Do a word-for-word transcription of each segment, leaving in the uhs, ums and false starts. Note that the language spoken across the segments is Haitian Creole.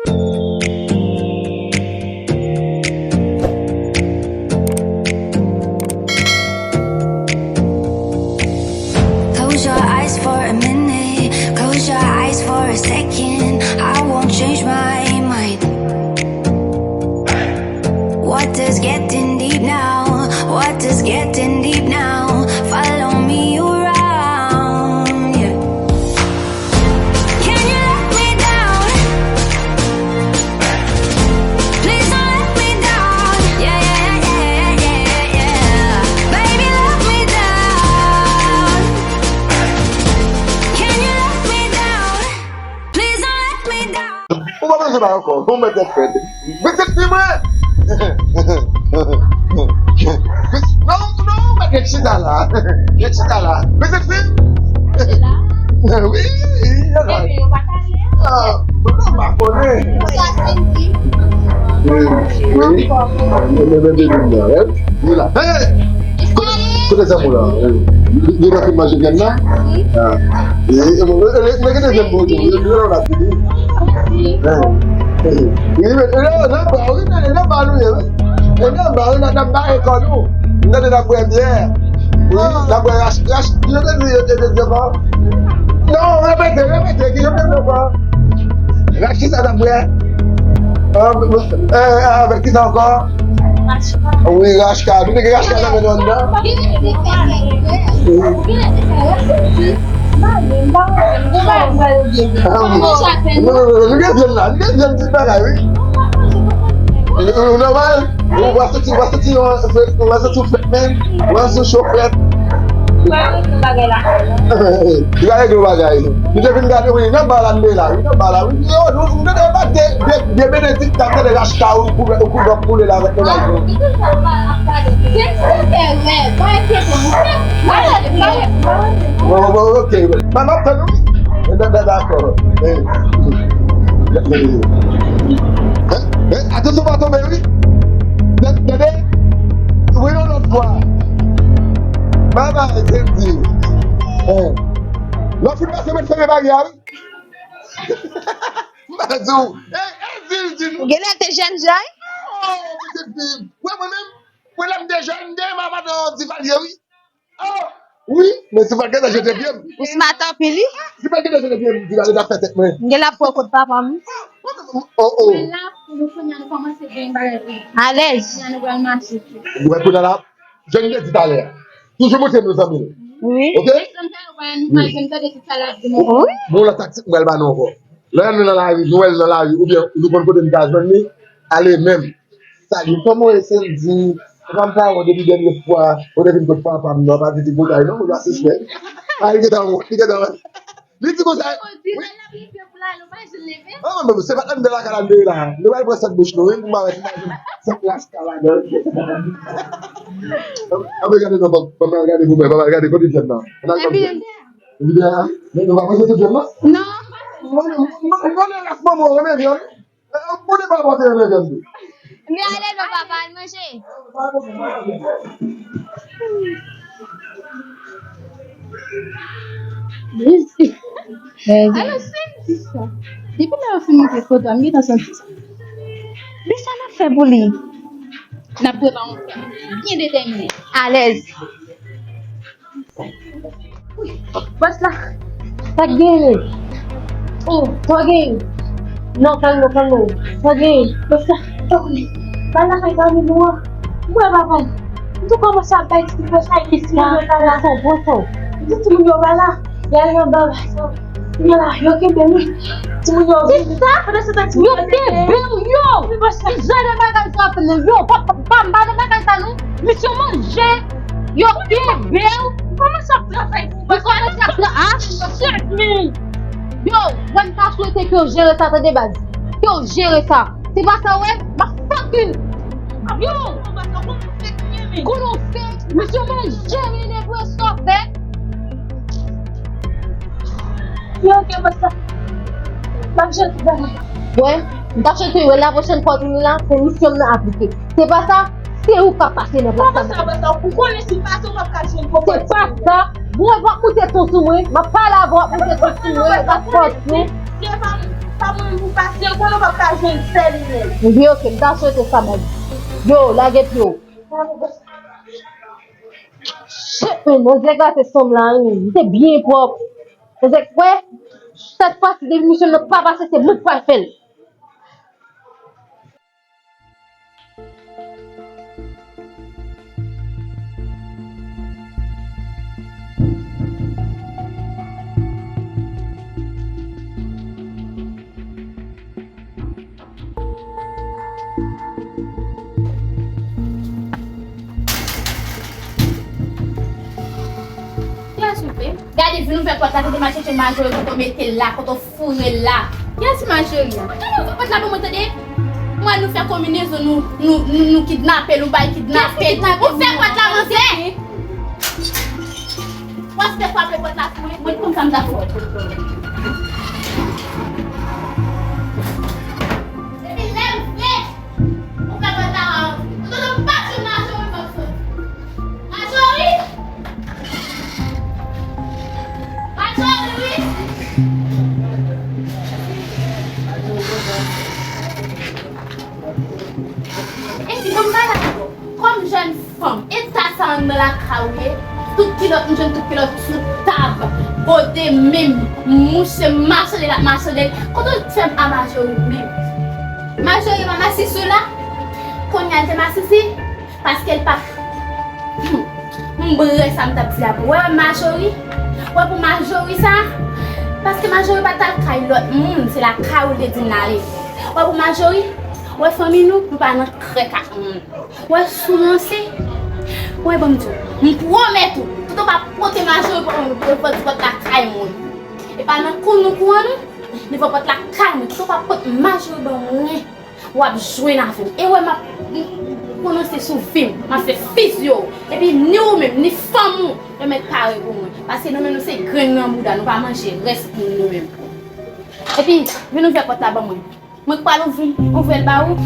Close your eyes for a minute, close your eyes for a second. I won't change my mind. Water's getting deep now, water's getting deep now. Follow me around, yeah. Can you let me down? Please don't let me down. Yeah, yeah, yeah, yeah, yeah. Baby, let me down. Can you let me down? Please don't let me down. Ou pa bezwen bay ankò. Ou mèt tèt frèt. Mèt tèt fi mwen. Non, non, mèt gen chita la. Gen chita la. Mèt tèt fi. Wi, wi, wi. Ah, mwen pa konnen. Wi, wi. Mwen, mwen, mwen, mwen, mwen, mwen. Wi la. Hey! Kote zanmi w la? Li, li pa fin manje vyann nan? Ah. Li, li, li, li kite vyann pou ou tou. Li, li, li la fini. Hey. Hey. Li, li, li, nan ba, wi, nan, nan ba nou ye, wi. E nan ba, wi, nan, nan ba e kò nou. M tande n ap bwè byè. Wi, n ap bwè rach, rach, yo te di, yo te di, yo te di, non, repete, repete, ki yo te di ankò? Rach ki sa n ap bwè? Ah, eh, avèk ki sa ankò? Wi, rachka. Nou te gen rachka nan men nou anndan. Ah, wi. Non, non, non, non, nou gen vyann la. Nou gen vyann ti bagay, wi. Ou, ou nòmal? Ou va soti, ou va soti yon, ou va soti yon frèt, men. Ou va soti yon frèt. Ou va regle bagay la. Ou va regle bagay. Nou te vin gade, wi, nan ba la, nou te la, wi, nan ba la, wi. Yo, nou, nou te ba de, de, de Benedict, ta gade rachka ou kouvè, ou kouvè, ou koule la avèk mennaj mwen. Bon, bon, ok. Mwen, m ap tann ou, wi. Da-, da-, dakò. Eh. Eh, eh, atansyon, pa tonbe, wi. Tande, tande. Wi, yon lòt fwa. Bye bye, Cindy. Eh. Lè w fin pase, mèt fèmen baryè a, wi. M pa di w. Eh, eh, di l, di l. Genlè te jèn jan, wi. Oh, pitit fi. Wè mwen menm, mwen lè m te jèn, m te renmen madan Divalye, wi. Oh, wi, men Divalye te jete pye m. Ou smart anpil, wi. Divalye te jete pye m, Divalye t ap fè tèt mwen. Genlè ap pran kont papa m. Oh, oh. Men la, pou nou kounye a, nou kòmanse gen bagay pou nou. Alèz. Kounye a, nou pral mache. Ou wè kounye a la, jan m te di talè a. Toujou montre nou zanmi nou. Wi. Ok? Wi. Bon, la taktik mwen ba nou ankò. Lè nou nan lari, nou wè l nan lari, oubyen nou konn kote n ka jwenn li, ale menm. Salut, kòman w ye, Cindy? Ou pa m pa wè w depi dènye fwa, ou te vin kot papa m nan, pa di ti bagay non, ou pa sispèk. A, li gentan wont, li gentan wont. Li di konsa. Wi. Ah, men se pa anndan lakay la nou ye la. Nou pral pran sant bouch nou, wi, pou m pa wè si n pa jwenn sant rachka ladan. Ann gade non, ban m gade pou mwen, ban m gade kote vyann nan. Epi, vyann nan? Men nou pa manje tout vyann nan? Non. Mwen, mwen, mwen, mwen, rès manman, renmen vyann. Ou te pa pote yon lègèm tou. Men ale non papa, al manje. Alo, Cindy sa. Depi lè yo fin montre foto a, m gentan santi sa. Men sa n ap fè pou li? N ap prepare yon plan byen detèmine. Alèz. Bòs la, sa k genyen? Oh, sa w genyen? Non, kalme w, kalme w. Sa w genyen? Bòs la, tanpri, pa lakay zanmi nou an. Mwen pa bay. M tou kòmanse ap bay ti bòs la, epi timoun yo pa la. Pran sa w, pran sa w. M di timoun yo pa la. Y al nan ba sa. Kounye a la, yo kenbe m. Timoun yo vini. Pandan se tan, timoun yo kenbe m, yo! Ki jan de bagay sa ap fè nou, yo? Pa, pa, pa, m pa nan bagay sa, non. Misyon manje. Yo kenbe w. Kòman sa ap travay pou ou? Kòman sa ap tra-, ah, shit, man. Yo, mwen m ta swete ke w jere sa, tande baz. Ke w jere sa. Se pa sa w wè, m ap fucking. Yo! Konnen w fake, misyon manje, men depresyon fè. Yo, ok, bòs la. M ap jere tout bagay. Wè, m t ap chante, wè, la pwochèn fwa w vini la, se misyon m nan aplike. Se pa sa, se ou k ap pase nan plas la. Kòman sa, bòs la? Ou konnen si m pase, ou p ap ka jwenn konpòt. Se pa sa. Bon, w ap moute ton sou mwen. M ap pale avè w, w ap moute ton sou mwen, w ap fòse. Se pa, pa mwen, Paske l konnen w p ap ka jwenn sè li menm. Ebyen, oke, m ta swete sa, baz. Yo, lage pye w. Shit, man, mwen te gate sanm la, wi. Li te byen pwòp. Mwen te kwè, sèt fwa si depi misye nan pa pase, se mwen k pral fè l. Kiyès ou vle? Gade, vin ouvè pòt la, tande m al chèche Majori kote w mete l la, kote w foure l la. Kiyès Majori a? Gade, ouvè pòt la pou mwen, tande. Mwen, nou fè konbinezon, nou, nou, nou, nou kidnape l, ou bay kidnape l. Ouvè pòt la, manzè! Wè si te frape pòt la sou mwen, mwen konn sa m ta fè w. Depi lè m vle, ou fè pòt la, ou tande m pa di Majori, m ap sot. Majori! Majori, wi! Epi, bon, m pa la ankò. Kòm jèn fanm, eta sa anndan lakay ou ye, tout kilòt, m jwenn tout kilòt sou tab, bode menm, mouche, machande l ap machande l. Kote w fè m a Majori menm? Majori pa masisi w la? Kounye a l te masisi? Paske l pa, hmm, m brè sa m t ap di a pou wè Majori, wè pou Majori sa, paske Majori pa t al kay lòt moun, se lakay ou l te di m l ale. Wè pou Majori, wè fanmi nou, nou pa nan krèk ak moun. Wè si w ranse, wè ban m di w, m pwomèt ou, toutan w pa pote Majori pou mwen devan ti pòt lakay mwen. E pa nan kou nou kou an non, devan pòt lakay mwen, toutan w pa pot Majori ban mwen, w ap jwenn avè m. E wè m ap pwononse sou vi m, m ap fè fizye w. Epi ni ou menm, ni fanm ou, yo mèt pare pou mwen. Paske nou menm nou se grenn nan bouda, nou pa manje rès moun nou menm. Epi, vin ouvè pòt la ban mwen. Mwen k pral ouvri, ouvè l ba ou.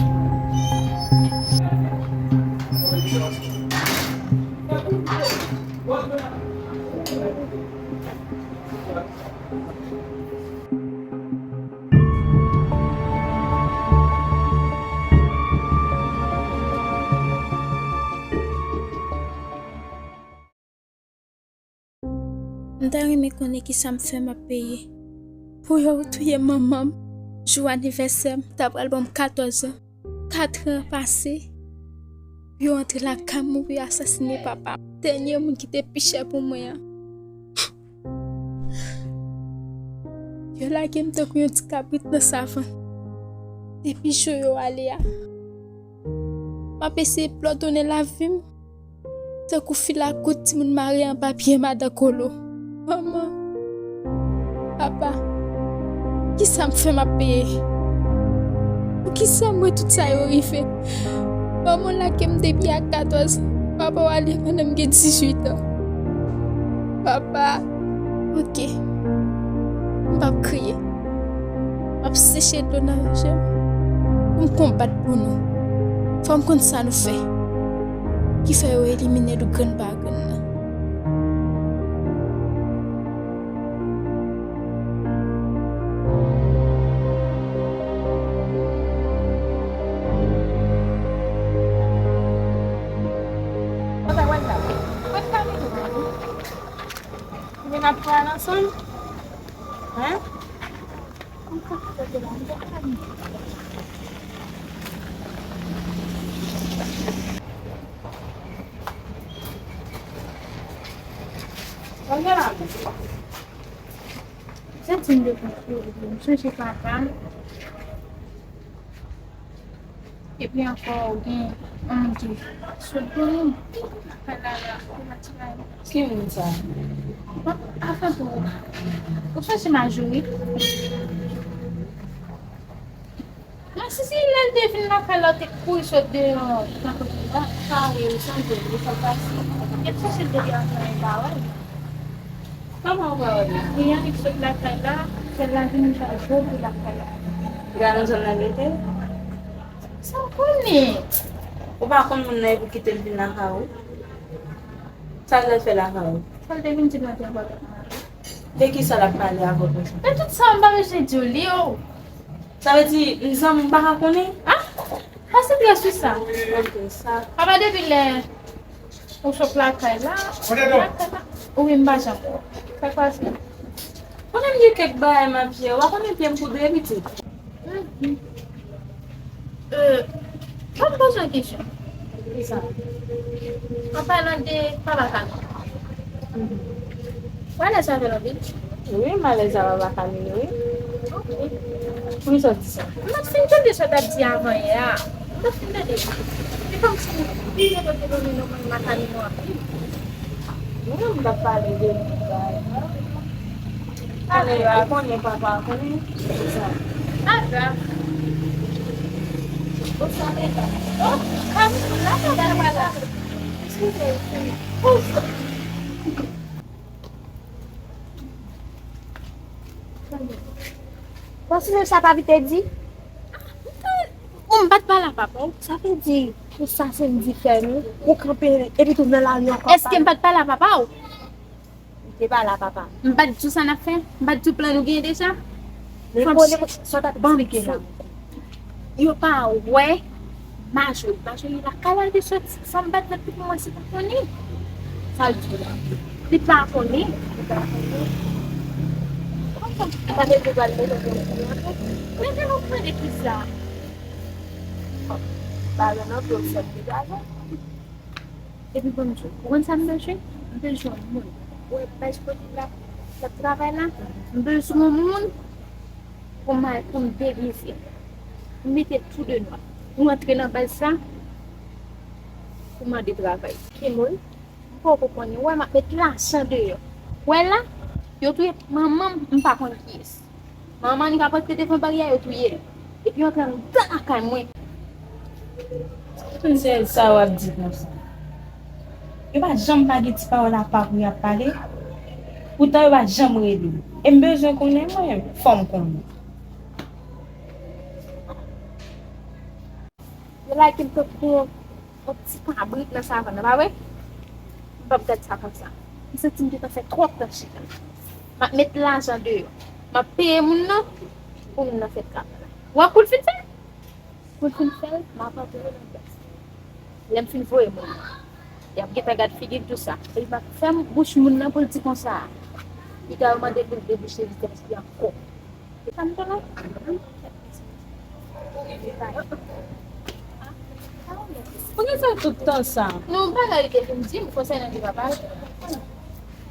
M ta renmen konnen kisa m fè m ap peye. Pou yo touye manman m, jou anivèsè m, ta pral ban m katòz an. Katran pase, pou yo antre lakay mwen, pou yo asasine papa m. Dènye moun ki te pi chè pou mwen an. Yo lage m tankou yon ti kabrit nan savann. Depi jou yo ale a, m ap eseye plòdonnen lavi m. Tankou fil ak goud timoun mare anba pye madan Kolo. Manman, papa, kisa m fè m ap peye? Poukisa m wè tout sa yo rive? Manman lage m depi a katòz an. Papa w ale pandan m gen dizuit an. Papa, oke. M p ap kriye. M ap seche dlo nan je m pou m konbat pou nou. Fò m konn sa nou fè ki fè yo elimine nou grenn pa grenn nan. Kote w al la? Kote w al la? Ebyen n ap pral ansanm? Hein? Santi m dekontrole, m sonje papa m. Epi ankò, ou gen yon moun ki sot dèyè m. Lakay la, la, pou m atire. Ki moun sa? Bon, avan tou, ou sonje Majori? Mwen, si, si, lè l te vin lakay la, ou te kouri sot deyò nan kote la. Sa, wi, m sonje, li fè pase. Epi chèche l depi avan, m pa wè l. Kòman ou pa wè l? Li annik sot lakay la, sèl la vin fè gwo bri lakay la. Li pa nan zòn nan li te? Sa w konnen? Ou pa konn moun nan epi kite l vin lakay ou? Sa l al fè lakay ou? Sa l te vin di mwen te enpòtan nan vi. De ki sa l ap pale avè w konsa? Men tout sa m pa bezwen di w li, o. Sa vle di, m zanmi m pa ka konnen? Ah, konsantre sou sa. Ok, sa. Apa depi lè ou sot lakay la, lakay la, ou vin m pa janm wè w. Sa k pase? Konnen m gen kèk bagay m ap jere. Ou pa konnen pye m poudre pitit. Euh, ban m poze w kesyon. Kisa? An palan de papa Kami. Ou alèz avè l anpil? Wi, m alèz avè papa Kami, wi. Ok. Poukisa w di sa? M t ap fin tande sa w t ap di avan yè a. M t ap fin tande. Se kòmsi m te tande non mwen Makami nou anpil. Mwen menm m t ap pale de li, bagay sa. Konnen yo a konnen papa konnen. Sa. Aga. Ou sa meta. Oh, Kami, la pa la pa la. Eskize, eskize. Bon, si menm sa pa vite di. Ou m pa t pale a papa w. Sa vle di, pou sa Sendy fè nou, ou kanpe epi tou nan lari ankò. Èske m pa t pale a papa w? Ou te pale a papa. M pa t di w sa n ap fè? M pa t di w plan nou genyen deja? Men konnen sa w t ap eksplike la. Yo pa wè Majori. Majori lakay la te soti. Sa m bat nan pye pou mwen, se pa konnen. Sa l di la. Li pa konnen. Li pa konnen. Sa vle di w pral mete yon konnen antre. Men gen lòt mwen de ki sa. Ba yo nan pye w sèt degaje. Epi ban m di w, ou konn sa m bezwen? M bezwen yon moun. Ou wè baz kote l ap, l ap travay la? M bezwen yon moun pou m al, pou m degize. M mete tou de nwa. Ou antre nan baz sa, pou mande travay. Ki moun? M poko konnen. Ou wè m ap met lajan deyò. Ou wè la? Yo touye manman m, m pa konn kiyès. Manman li ka pote devan baryè, yo touye l. Epi yo antre anndan lakay mwen. Tout se sa w ap di konsa. Yo pa janm pa gen ti pawòl apa pou y ap pale. Poutan yo pa janm rele m. E m bezwen konnen mwen, fò m konnen. Yo lage m tankou yon, yon ti kabrit nan savann nan, pa vre? M p ap gad sa konsa. M santi m gentan fè twòp tan chita. M ap met lajan deyò. M ap peye moun nan pou moun nan fè travay la. W ap kou l fin fè? Kou l fin fè l, m ap antre nan klas. Lè m fin voye moun nan, y ap gentan gad figi l tou sa. Epi m ap fèmen bouch moun nan pou l di konsa. Piga yo mande pou l debouche vitès li ankò. Poukisa tout tan sa? Non, bagay li te vin di m konsènan de papa l.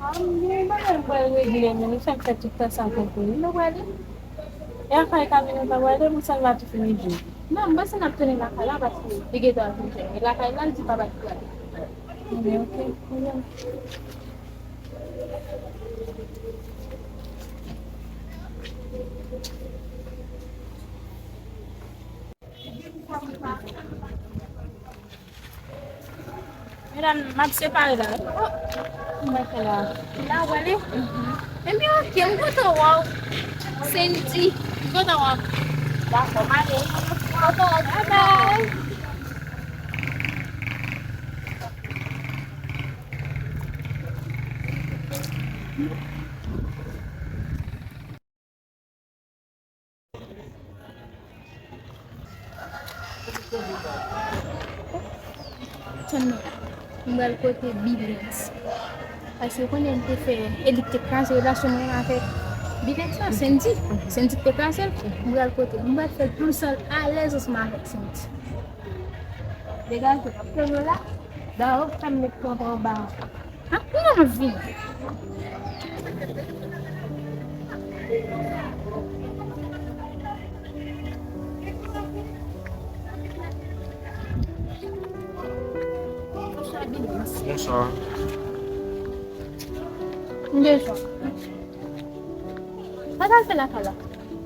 Ah, m gen bagay m pral regle, men nou fè m fè tout tan sa pou pou li. Nou prale? E afè Kami nou pa prale, pou sa l va tou fini di. Non, m panse n ap tounen lakay la, paske li gentan al vin jwenn. E lakay la, l di papa l prale. Ebyen, ok. Medam, m ap separe la. Oh, mwen fè la. La, w ale? Ebyen, ok, m kontan wè w. Sendy. M kontan wè w. Dakò, m ale. Bye bye. Tann mwen la. M pral kote Bilens. Paske ou konnen m te fè, e li k te kraze relasyon mwen avèk Bilens la, Sendy. Sendy k te kraze l. M pral kote l. M pral fè l pou l santi l alèz ansanm avèk Sendy. Degaje w ap tann ou la. Dayè, ou fè m met pran pran ba. Ah, m anvi. Bonswa. M bezwen. Sa w al fè lakay la?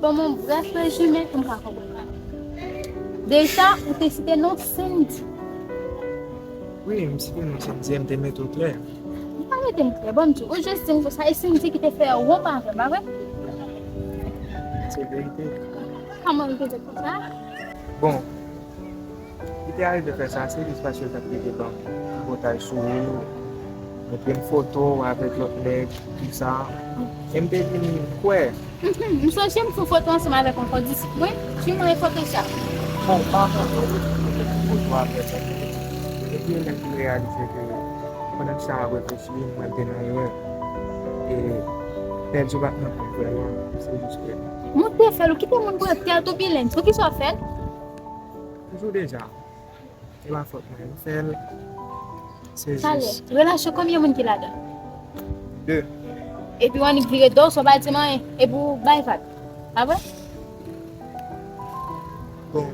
Ban m yon brèf rezime pou m ka konprann. Deja, ou te site non Sendy. Wi, m site non Sendy, m te mete w klè. M pa mete m klè, ban m di w. Ou jis di m konsa, e Sendy ki te fè wonp avè m, pa vre? Se verite. Kòman m te fè konsa? Bon, li te arive fè sa, se jis paske l t ap rete ban m tripotay sou ou. Montre m foto w avèk lòt nèg, tout sa. E m te vin kwè. Mhm, m sonje m fè foto ansanm avèk yon kondisip mwen, ki mwen foto sa. Bon, pa foto, foto avèk sa. Epi lè m te reyalize ke pandan m chita m ap reflechi, m wè m te nan erè. E pèdi w pa t nan kont vrèman, se jis ke. Mwen te fè l, ou kite moun pran tè tou bilen, poukisa w fè l? Toujou deja. E pa fòt mwen, m fè l. Se jis. Talè, relasyon konbyen moun ki ladan? De. Epi w annik vire do w san w pa di m anyen, epi w bay vag. Pa vre? Bon,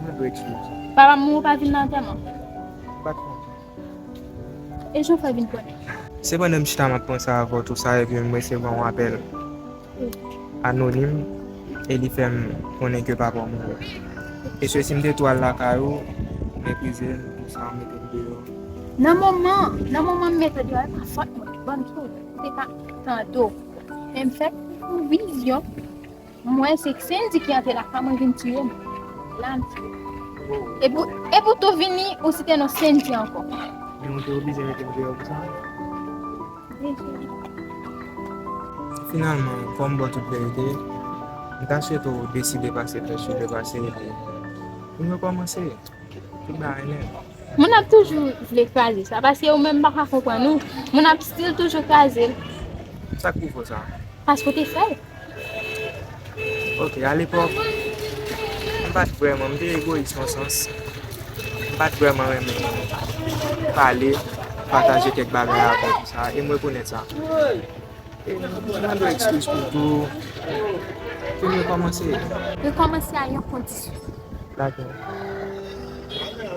mwen dwe eskiz. Papa m mouri, w pa vin nan antèman? M pa t konnen. E jan w fè vin konnen? Se pandan m chita m ap panse avè w tou sa, epi m resevwa yon apèl anonim, e li fè m konnen ke papa w mouri. E se si m te tou al lakay ou, ou meprize m, tou sa, ou mete m deyò. Nan moman, nan moman m mete w deyò, e pa fòt mwen, ban m di w, ou te ka tande w. Men m fè yon vizyon, m wè se Sendy ki antre lakay mwen vin tiye m. La m tiye. Epi, epi w tou vini, ou site non Sendy ankò. Men ou te oblije mete m deyò pou sa? Finalman, fò m ba w tout verite, m ta swete w deside pase tèt ou depase epi pou n rekòmanse tout bagay nèt. Moun ap toujou vle kraze sa, paske ou menm pa ka konprann ou, moun ap still toujou kraze l. Sa k pwouve w sa? Paske w te fè l. Ok, alepòk, m pa t vrèman, m te egoyis nan sans. M pa t vrèman renmen pale, pataje kèk bagay avè w, tou sa, e m rekonèt sa. E m mande w eskiz pou tou. Ke n rekòmanse. Rekòmanse a yon kondisyon. Dakò.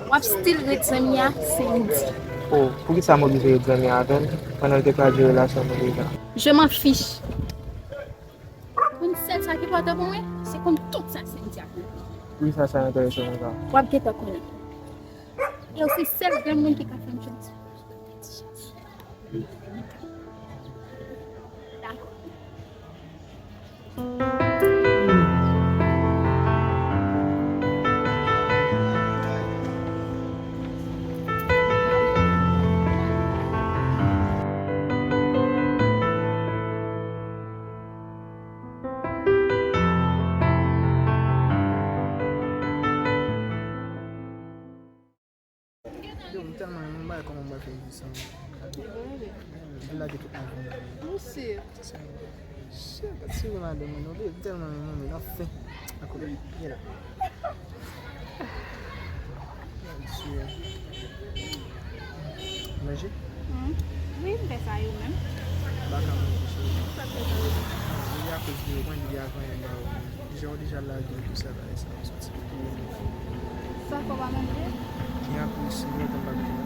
W ap still ret zanmi a Sendy. Oh, poukisa m oblije ret zanmi avè l pandan l te kraze relasyon nou deja? Je m'en fiche. Konn sèl sa ki enpòtan pou mwen, se konn tout sa Sendy ap di. Poukisa sa enterese w konsa? W ap gentan konnen. E w se sèl grenn moun ki ka fè m jwenn ti chans. Dakò. Yo, m tèlman renmen yon bagay kòman mwen fè egziste. M vle lage tout lavi m nan men. Shit, swiv madanm mwen, non, m tèlman renmen yon moun, anfen. Akote, gen la. Manje? Wi, m fè sa yo menm. M pa ka manje, cheri. Sa k fè sa yo menm? Li akoz de mwen, li avan yon ba ou. Jan w deja lage m pou sa, bagay sa yo soti. Sa fò pa manje? Li akoz si lontan m pa manje.